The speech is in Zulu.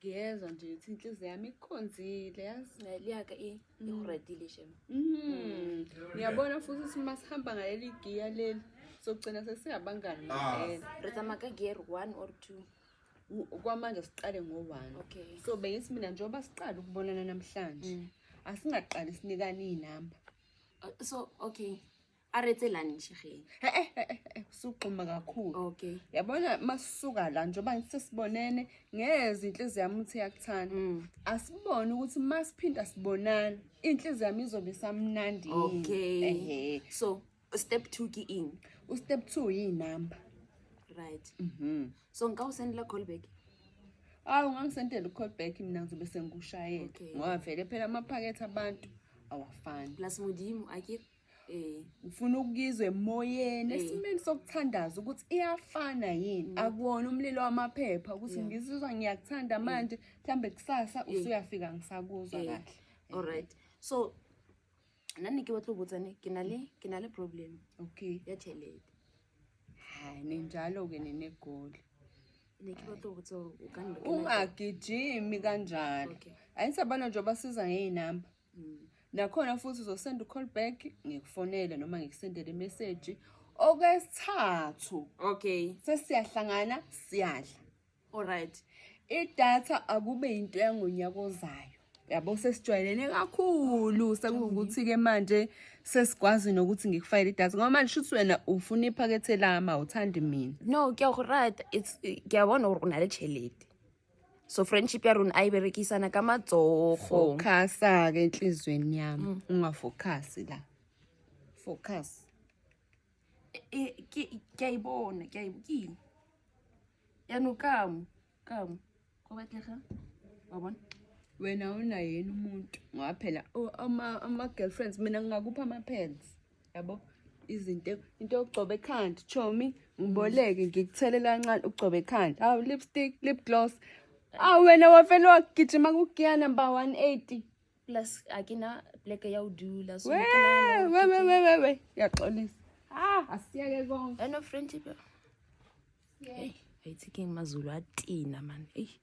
Ngiyezwa nje ukuthi inhliziyo yami ikukhonzile, yazi. Le yaka e go ratile, shem. Ngiyabona futhi ukuthi uma sihamba ngaleli giya leli, sogcina sesingabangani ngempela. Re tsamaya ka gear one or two? Kwamanje siqale ngo-one. Okay. So bengithi mina, njengoba siqala ukubonana namhlanje, asingaqali sinikane iy'namba. So okay, a re etse lunch ge. Suxhuma kakhulu. Okay. Yabona, masisuka la, njengoba sesibonene, ngeze inhliziyo yami ukuthi iyakuthanda, asibone ukuthi masiphinda sibonana inhliziyo yami izobe isamnandi yini. Okay. Ehhe. So step two ke eng? U-step two yiy'namba. Right, so nka o sendela call back? Hawu, ungangisendela u-call back, mina ngizobe sengikushayela. Okay. Ngoba vele phela amaphakethe abantu awafani. Plus Modimo a ke ee. Ufuna ukuyizwa emoyeni, esimeni sokuthandaza, ukuthi iyafana yini. Akuwona umlilo wamaphepha ukuthi ngizizwa ngiyakuthanda manje, mhlambe kusasa usuyafika ngisakuzwa kahle. Alright, so nna ne ke batlo botsane, ke na le problem ya tšhelete. Hayi, ninjalo-ke ninegoli. Ne ke batla go botsa gore o ka nrekela. Ungagijimi kanjalo. Okay. Ayisabona, njengoba siza ngey'namba, nakhona futhi uzosenda u-call back, ngikufonele noma ngikusendele imeseji. Okwesithathu, sesiyahlangana, siyadla. Alright. Idatha akube into yangonyaka ozayo, yabo. Sesijwayelene kakhulu, sekuwukuthi-ke manje sesikwazi nokuthi ngikufakele idatha, ngoba manje shuthi wena ufuna iphakethe lami, awuthandi mina. No, ke a go rata. It's ke a bona gore o na le tšhelete, so friendship ya rona a e berekisana ka matsogo. Focus-ke enhliziyweni yami, unga-focus la, focus. Ke a e bona, ke a e ke eng yaanong kamo kamo go batlega wa bona. Wena awunaye yini umuntu? Ngoba phela ama-girlfriends, mina ngingakupha ama-pads, yabo, izinto, into yokugcoba ekhanda, chomi, ngiboleke ngikuthelela kancane ugcobe ekhanda. Hawu, lipstick, lip gloss. Awu, wena wavele wagijima kugiya number 180. Plus a ke na pleke ya go dula, so we ke nahana we hore we we we we, ngiyaxolisa. Ah, asiyeke konke. Yaanong friendship, ei, a itse keng, Mazulu a tena man, ei.